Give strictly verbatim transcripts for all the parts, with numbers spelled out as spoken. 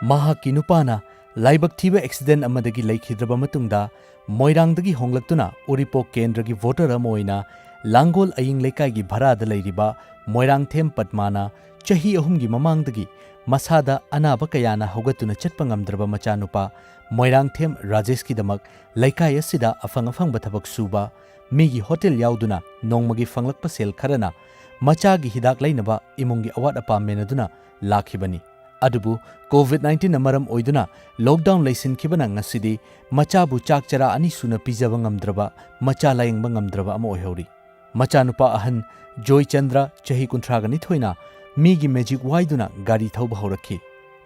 ꯃꯍꯥꯛꯀꯤ ꯅꯨꯄꯥꯅ ꯂꯥꯏꯕꯛ ꯊꯤꯕ ꯑꯦꯛꯁꯤꯗꯦꯟꯠ ꯑꯃꯗꯒꯤ ꯂꯩꯈꯤꯗ꯭ꯔꯕ ꯃꯇꯨꯡꯗ ꯃꯣꯏꯔꯥꯡꯗꯒꯤ ꯍꯣꯡꯂꯛꯇꯨꯅ ꯎꯔꯤꯄꯣꯛ ꯀꯦꯟꯗ꯭ꯔꯒꯤ ꯚꯣꯇꯔ ꯑꯃ ꯑꯣꯏꯅ ꯂꯥꯡꯒꯣꯜ ꯑꯌꯤꯡ ꯂꯩꯀꯥꯏꯒꯤ ꯚꯔꯥꯗ ꯂꯩꯔꯤꯕ ꯃꯣꯏꯔꯥꯡꯊꯦꯝ ꯄꯗꯃꯥꯅ ꯆꯍꯤ ꯑꯍꯨꯝꯒꯤ ꯃꯃꯥꯡꯗꯒꯤ ꯃꯁꯥꯗ ꯑꯅꯥꯕ ꯀꯌꯥꯅ ꯍꯧꯒꯠꯇꯨꯅ ꯆꯠꯄ ꯉꯝꯗ꯭ꯔꯕ ꯃꯆꯥꯅꯨꯄꯥ ꯃꯣꯏꯔꯥꯡꯊꯦꯝ ꯔꯥꯖꯦꯁꯀꯤꯗꯃꯛ ꯂꯩꯀꯥꯏ ꯑꯁꯤꯗ ꯑꯐꯪ ꯑꯐꯪꯕ ꯊꯕꯛ ꯁꯨꯕ, ꯃꯤꯒꯤ ꯍꯣꯇꯦꯜ ꯌꯥꯎꯗꯨꯅ ꯅꯣꯡꯃꯒꯤ ꯐꯪꯂꯛꯄ ꯁꯦꯜ ꯈꯔꯅ ꯃꯆꯥꯒꯤ ꯍꯤꯗꯥꯛ ꯂꯩꯅꯕ ꯏꯃꯨꯡꯒꯤ ꯑꯋꯥꯠ ꯑꯄꯥ ꯃꯦꯟꯅꯗꯨꯅ ꯂꯥꯛꯈꯤꯕꯅꯤ꯫ ꯑꯗꯨꯕꯨ ꯀꯣꯚꯤꯗ ꯅꯥꯏꯟꯇꯤꯟꯅ ꯃꯔꯝ ꯑꯣꯏꯗꯨꯅ ꯂꯣꯛꯗꯥꯎꯟ ꯂꯩꯁꯤꯟꯈꯤꯕꯅ ꯉꯁꯤꯗꯤ ꯃꯆꯥꯕꯨ ꯆꯥꯛ ꯆꯔꯥ ꯑꯅꯤ ꯁꯨꯅ ꯄꯤꯖꯕ ꯉꯝꯗ꯭ꯔꯕ, ꯃꯆꯥ ꯂꯥꯌꯦꯡꯕ ꯉꯝꯗ꯭ꯔꯕ ꯑꯃ ꯑꯣꯏꯍꯧꯔꯤ꯫ ꯃꯆꯥꯅꯨꯄꯥ ꯑꯍꯟ ꯖꯣꯏꯆꯟꯗ꯭ꯔ, ꯆꯍꯤ ꯀꯨꯟꯊ꯭ꯔꯥꯒ ꯅꯤꯊꯣꯏꯅ ꯃꯤꯒꯤ ꯃꯦꯖꯤꯛ ꯋꯥꯏꯗꯨꯅ ꯒꯥꯔꯤ ꯊꯧꯕ ꯍꯧꯔꯛꯈꯤ꯫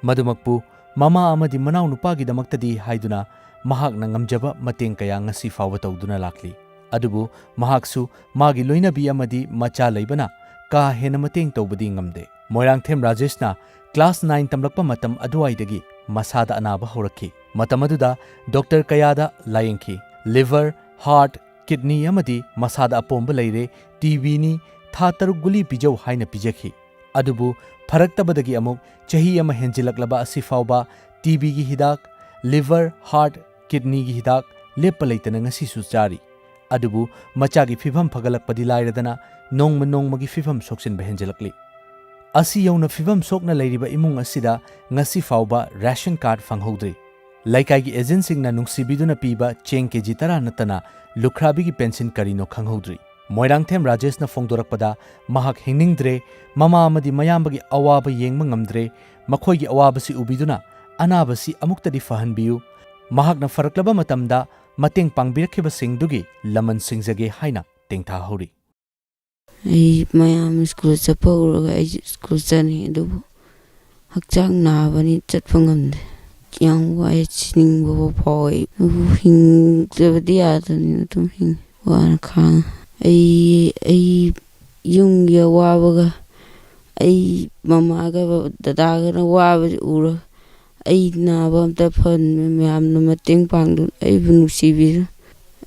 ꯃꯗꯨꯃꯛꯄꯨ ꯃꯃꯥ ꯑꯃꯗꯤ ꯃꯅꯥꯎꯅꯨꯄꯥꯒꯤꯗꯃꯛꯇꯗꯤ ꯍꯥꯏꯗꯨꯅ ꯃꯍꯥꯛꯅ ꯉꯝꯖꯕ ꯃꯇꯦꯡ ꯀꯌꯥ ꯉꯁꯤ ꯐꯥꯎꯕ ꯇꯧꯗꯨꯅ ꯂꯥꯛꯂꯤ꯫ ꯑꯗꯨꯕꯨ ꯃꯍꯥꯛꯁꯨ ꯃꯥꯒꯤ ꯂꯣꯏꯅꯕꯤ ꯑꯃꯗꯤ ꯃꯆꯥ ꯂꯩꯕꯅ ꯀꯥ ꯍꯦꯟꯅ ꯃꯇꯦꯡ ꯇꯧꯕꯗꯤ ꯉꯝꯗꯦ꯫ ꯃꯣꯏꯔꯥꯡꯊꯦꯝ ꯔꯥꯖꯦꯁꯅ ꯀ꯭ꯂꯥꯁ ꯅꯥꯏꯟ ꯇꯝꯂꯛꯄ ꯃꯇꯝ ꯑꯗꯨꯋꯥꯏꯗꯒꯤ ꯃꯁꯥꯗ ꯑꯅꯥꯕ ꯍꯧꯔꯛꯈꯤ꯫ ꯃꯇꯝ ꯑꯗꯨꯗ ꯗꯣꯛꯇꯔ ꯀꯌꯥꯗ ꯂꯥꯌꯦꯡꯈꯤ꯫ ꯂꯤꯚꯔ, ꯍꯥꯔꯠ, ꯀꯤꯗꯅꯤ ꯑꯃꯗꯤ ꯃꯁꯥꯗ ꯑꯄꯣꯝꯕ ꯂꯩꯔꯦ, ꯇꯤ ꯕꯤꯅꯤ, ꯊꯥ ꯇꯔꯨꯛ ꯒꯨꯂꯤ ꯄꯤꯖꯧ ꯍꯥꯏꯅ ꯄꯤꯖꯈꯤ꯫ ꯑꯗꯨꯕꯨ ꯐꯔꯛꯇꯕꯗꯒꯤ ꯑꯃꯨꯛ ꯆꯍꯤ ꯑꯃ ꯍꯦꯟꯖꯤꯜꯂꯛꯂꯕ ꯑꯁꯤ ꯐꯥꯎꯕ ꯇꯤ ꯕꯤꯒꯤ ꯍꯤꯗꯥꯛ, ꯂꯤꯚꯔ, ꯍꯥꯔꯠ, ꯀꯤꯗꯅꯤꯒꯤ ꯍꯤꯗꯥꯛ ꯂꯦꯞꯄ ꯂꯩꯇꯅ ꯉꯁꯤꯁꯨ ꯆꯥꯔꯤ꯫ ꯑꯗꯨꯕꯨ ꯃꯆꯥꯒꯤ ꯐꯤꯚꯝ ꯐꯒꯠꯂꯛꯄꯗꯤ ꯂꯥꯏꯔꯗꯅ ꯅꯣꯡꯃ ꯅꯣꯡꯃꯒꯤ ꯐꯤꯚꯝ ꯁꯣꯛꯆꯤꯟꯕ ꯍꯦꯟꯖꯤꯜꯂꯛꯂꯤ꯫ ꯑꯁꯤ ꯌꯧꯅ ꯐꯤꯚꯝ ꯁꯣꯛꯅ ꯂꯩꯔꯤꯕ ꯏꯃꯨꯡ ꯑꯁꯤꯗ ꯉꯁꯤ ꯐꯥꯎꯕ ꯔꯦꯁꯟ ꯀꯥꯔꯗ ꯐꯪꯍꯧꯗ꯭ꯔꯤ꯫ ꯂꯩꯀꯥꯏꯒꯤ ꯑꯦꯖꯦꯟꯠꯁꯤꯡꯅ ꯅꯨꯡꯁꯤꯕꯤꯗꯨꯅ ꯄꯤꯕ ꯆꯦꯡ ꯀꯦꯖꯤ ꯇꯔꯥ ꯅꯠꯇꯅ ꯂꯨꯈ꯭ꯔꯥꯕꯤꯒꯤ ꯄꯦꯟꯁꯤꯟ ꯀꯔꯤꯅꯣ ꯈꯪꯍꯧꯗ꯭ꯔꯤ꯫ ꯃꯣꯏꯔꯥꯡꯊꯦꯝ ꯔꯥꯖꯦꯁꯅ ꯐꯣꯡꯗꯣꯔꯛꯄꯗ ꯃꯍꯥꯛ ꯍꯤꯡꯅꯤꯡꯗ꯭ꯔꯦ, ꯃꯃꯥ ꯑꯃꯗꯤ ꯃꯌꯥꯝꯕꯒꯤ ꯑꯋꯥꯕ ꯌꯦꯡꯕ ꯉꯝꯗ꯭ꯔꯦ, ꯃꯈꯣꯏꯒꯤ ꯑꯋꯥꯕꯁꯤ ꯎꯕꯤꯗꯨꯅ ꯑꯅꯥꯕꯁꯤ ꯑꯃꯨꯛꯇꯗꯤ ꯐꯍꯟꯕꯤꯌꯨ, ꯃꯍꯥꯛꯅ ꯐꯔꯛꯂꯕ ꯃꯇꯝꯗ ꯃꯇꯦꯡ ꯄꯥꯡꯕꯤꯔꯛꯈꯤꯕꯁꯤꯡꯗꯨꯒꯤ ꯂꯃꯟ ꯁꯤꯡꯖꯒꯦ ꯍꯥꯏꯅ ꯇꯦꯡꯊꯥꯍꯧꯔꯤ꯫ ꯑꯩ ꯃꯌꯥꯝ ꯁ꯭ꯀꯨꯜ ꯆꯠꯄ ꯍꯧꯔꯒ ꯑꯩꯁꯨ ꯁ꯭ꯀꯨꯜ ꯆꯠꯅꯤ, ꯑꯗꯨꯕꯨ ꯍꯛꯆꯥꯡ ꯅꯥꯕꯅꯤ, ꯆꯠꯄ ꯉꯝꯗꯦ꯫ ꯌꯥꯝ ꯋꯥꯏ, ꯁꯤꯅꯤꯡꯕ ꯐꯥꯎ ꯐꯥꯎꯋꯦ꯫ ꯑꯗꯨꯕꯨ ꯍꯤꯡꯗꯕꯗꯤ ꯌꯥꯗꯕꯅꯤꯅ ꯑꯗꯨꯝ ꯍꯤꯡꯉꯤ, ꯋꯥꯅ ꯈꯥꯡꯉꯤ꯫ ꯑꯩ, ꯑꯩ ꯌꯨꯝꯒꯤ ꯑꯋꯥꯕꯒ, ꯑꯩ ꯃꯃꯥꯒ ꯗꯗꯥꯒꯅ ꯋꯥꯕꯁꯤ ꯎꯔꯒ, ꯑꯩ ꯅꯥꯕ ꯑꯝꯇ ꯐꯍꯟꯕꯤꯌꯨ, ꯃꯌꯥꯝꯅ ꯃꯇꯦꯡ ꯄꯥꯡꯗꯨꯅ ꯑꯩꯕꯨ ꯅꯨꯡꯁꯤꯕꯤꯗꯨꯅ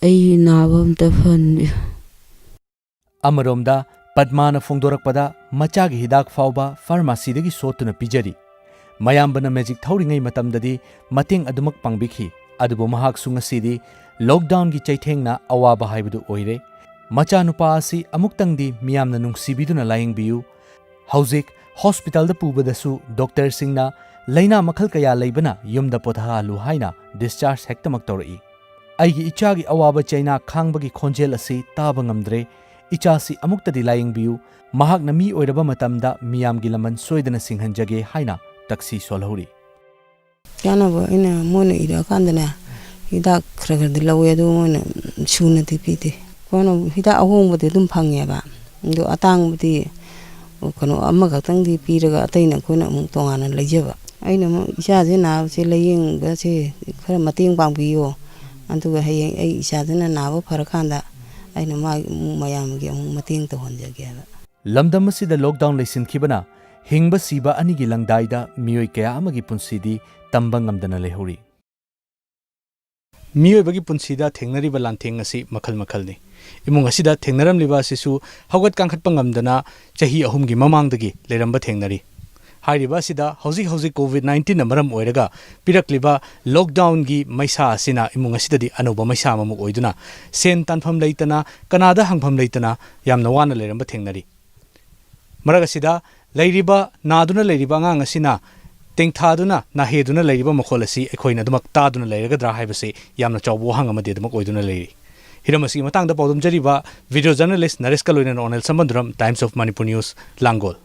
ꯑꯩ ꯅꯥꯕ ꯑꯝꯇ ꯐꯍꯟꯕꯤꯌꯨ꯫ ꯑꯃꯔꯣꯝꯗ ꯄꯗꯃꯥꯅ ꯐꯣꯡꯗꯣꯔꯛꯄꯗ ꯃꯆꯥꯒꯤ ꯍꯤꯗꯥꯛ ꯐꯥꯎꯕ ꯐꯥꯔꯃꯥꯁꯤꯗꯒꯤ ꯁꯣꯠꯇꯨꯅ ꯄꯤꯖꯔꯤ꯫ ꯃꯌꯥꯝꯕꯅ ꯃꯦꯖꯤꯛ ꯊꯧꯔꯤꯉꯩ ꯃꯇꯝꯗꯗꯤ ꯃꯇꯦꯡ ꯑꯗꯨꯃꯛ ꯄꯥꯡꯕꯤꯈꯤ, ꯑꯗꯨꯕꯨ ꯃꯍꯥꯛꯁꯨ ꯉꯁꯤꯗꯤ ꯂꯣꯛꯗꯥꯎꯟꯒꯤ ꯆꯩꯊꯦꯡꯅ ꯑꯋꯥꯕ ꯍꯥꯏꯕꯗꯨ ꯑꯣꯏꯔꯦ꯫ ꯃꯆꯥꯅꯨꯄꯥ ꯑꯁꯤ ꯑꯃꯨꯛꯇꯪꯗꯤ ꯃꯤꯌꯥꯝꯅ ꯅꯨꯡꯁꯤꯕꯤꯗꯨꯅ ꯂꯥꯌꯦꯡꯕꯤꯌꯨ꯫ ꯍꯧꯖꯤꯛ ꯍꯣꯁꯄꯤꯇꯥꯜꯗ ꯄꯨꯕꯗꯁꯨ ꯗꯣꯛꯇꯔꯁꯤꯡꯅ ꯂꯥꯏꯅꯥ ꯃꯈꯜ ꯀꯌꯥ ꯂꯩꯕꯅ ꯌꯨꯝꯗ ꯄꯣꯊꯥꯍꯜꯂꯨ ꯍꯥꯏꯅ discharge ꯍꯦꯛꯇꯃꯛ ꯇꯧꯔꯛꯏ꯫ ꯑꯩꯒꯤ ꯏꯆꯥꯒꯤ ꯑꯋꯥꯕ ꯆꯩꯅꯥ ꯈꯥꯡꯕꯒꯤ ꯈꯣꯟꯖꯦꯜ ꯑꯁꯤ ꯇꯥꯕ ꯉꯝꯗ꯭ꯔꯦ꯫ ꯏꯆꯥꯁꯤ ꯑꯃꯨꯛꯇꯗꯤ ꯂꯥꯌꯦꯡꯕꯤꯌꯨ꯫ ꯃꯍꯥꯛꯅ ꯃꯤ ꯑꯣꯏꯔꯕ ꯃꯇꯝꯗ ꯃꯤꯌꯥꯝꯒꯤ ꯂꯃꯟ ꯁꯣꯏꯗꯅ ꯁꯤꯡꯍꯟꯖꯒꯦ ꯍꯥꯏꯅ ꯇꯛꯁꯤ ꯁꯣꯜꯍꯧꯔꯤ꯫ ꯀꯥꯟꯅꯕ ꯑꯩꯅ ꯃꯣꯏꯅ ꯏꯔꯛꯑꯀꯥꯟꯗꯅꯦ, ꯍꯤꯗꯥꯛ ꯈꯔ ꯈꯔꯗꯤ ꯂꯧꯋꯦ, ꯑꯗꯨ ꯃꯣꯏꯅ ꯁꯨꯅꯗꯤ ꯄꯤꯗꯦ꯫ ꯑꯩꯈꯣꯏꯅ ꯍꯤꯗꯥꯛ ꯑꯍꯣꯡꯕꯗꯤ ꯑꯗꯨꯝ ꯐꯪꯉꯦꯕ, ꯑꯗꯣ ꯑꯇꯥꯡꯕꯗꯤ ꯀꯩꯅꯣ ꯑꯃꯈꯛꯇꯪꯗꯤ ꯄꯤꯔꯒ ꯑꯇꯩꯅ ꯑꯩꯈꯣꯏꯅ ꯑꯃꯨꯛ ꯇꯣꯉꯥꯟꯅ ꯂꯩꯖꯕ꯫ ꯑꯩꯅ ꯑꯃꯨꯛ ꯏꯆꯥꯁꯦ ꯅꯥꯕꯁꯦ ꯂꯥꯏꯌꯦꯡꯕꯁꯦ ꯈꯔ ꯃꯇꯦꯡ ꯄꯥꯡꯕꯤꯌꯣ, ꯑꯗꯨꯒ ꯍꯌꯦꯡ ꯑꯩ ꯏꯆꯥꯗꯨꯅ ꯅꯥꯕ ꯐꯔꯀꯥꯟꯗ ꯑꯩꯅ ꯃꯥꯒꯤ ꯑꯃꯨꯛ ꯃꯌꯥꯝꯒꯤ ꯑꯃꯨꯛ ꯃꯇꯦꯡ ꯇꯧꯍꯟꯖꯒꯦ ꯍꯥꯏꯕ꯫ ꯂꯝꯗꯝ ꯑꯁꯤꯗ ꯂꯣꯛꯗꯥꯎꯟ ꯂꯩꯁꯤꯟꯈꯤꯕꯅ ꯍꯤꯡꯕ ꯁꯤꯕ ꯑꯅꯤꯒꯤ ꯂꯪꯗꯥꯏꯗ ꯃꯤꯑꯣꯏ ꯀꯌꯥ ꯑꯃꯒꯤ ꯄꯨꯟꯁꯤꯗꯤ ꯇꯝꯕ ꯉꯝꯗꯅ ꯂꯩꯍꯧꯔꯤ꯫ ꯃꯤꯑꯣꯏꯕꯒꯤ ꯄꯨꯟꯁꯤꯗ ꯊꯦꯡꯅꯔꯤꯕ ꯂꯥꯟꯊꯦꯡ ꯑꯁꯤ ꯃꯈꯜ ꯃꯈꯜꯅꯤ꯫ ꯏꯃꯨꯡ ꯑꯁꯤꯗ ꯊꯦꯡꯅꯔꯝꯂꯤꯕ ꯑꯁꯤꯁꯨ ꯍꯧꯒꯠ ꯀꯥꯡꯈꯠꯄ ꯉꯝꯗꯅ ꯆꯍꯤ ꯑꯍꯨꯝꯒꯤ ꯃꯃꯥꯡꯗꯒꯤ ꯂꯩꯔꯝꯕ ꯊꯦꯡꯅꯔꯤ꯫ ꯍꯥꯏꯔꯤꯕ ꯑꯁꯤꯗ ꯍꯧꯖꯤꯛ ꯍꯧꯖꯤꯛ ꯀꯣꯚꯤꯗ ꯅꯥꯏꯟꯇꯤꯟꯅ ꯃꯔꯝ ꯑꯣꯏꯔꯒ ꯄꯤꯔꯛꯂꯤꯕ ꯂꯣꯛꯗꯥꯎꯟꯒꯤ ꯃꯩꯁꯥ ꯑꯁꯤꯅ ꯏꯃꯨꯡ ꯑꯁꯤꯗꯗꯤ ꯑꯅꯧꯕ ꯃꯩꯁꯥ ꯑꯃꯃꯨꯛ ꯑꯣꯏꯗꯨꯅ ꯁꯦꯟ ꯇꯥꯟꯐꯝ ꯂꯩꯇꯅ, ꯀꯅꯥꯗ ꯍꯪꯐꯝ ꯂꯩꯇꯅ ꯌꯥꯝꯅ ꯋꯥꯅ ꯂꯩꯔꯝꯕ ꯊꯦꯡꯅꯔꯤ꯫ ꯃꯔꯛ ꯑꯁꯤꯗ ꯂꯩꯔꯤꯕ, ꯅꯥꯗꯨꯅ ꯂꯩꯔꯤꯕ ꯑꯉꯥꯡ ꯑꯁꯤꯅ ꯇꯦꯡꯊꯥꯗꯨꯅ, ꯅꯥꯍꯦꯗꯨꯅ ꯂꯩꯔꯤꯕ ꯃꯈꯣꯜ ꯑꯁꯤ ꯑꯩꯈꯣꯏꯅ ꯑꯗꯨꯃꯛ ꯇꯥꯗꯨꯅ ꯂꯩꯔꯒꯗ꯭ꯔꯥ ꯍꯥꯏꯕꯁꯤ ꯌꯥꯝꯅ ꯆꯥꯎꯕ ꯋꯥꯍꯪ ꯑꯃꯗꯤ ꯑꯗꯨꯃꯛ ꯑꯣꯏꯗꯨꯅ ꯂꯩꯔꯤ꯫ ꯍꯤꯔꯝ ꯑꯁꯤꯒꯤ ꯃꯇꯥꯡꯗ ꯄꯥꯎꯗꯝꯖꯔꯤꯕ video journalist ꯅꯔꯦꯁꯀ ꯂꯣꯏꯅꯅ ꯑꯣꯅꯦꯜ ꯁꯝꯕꯟꯗꯨꯔꯝ, Times of Manipur News, Langol.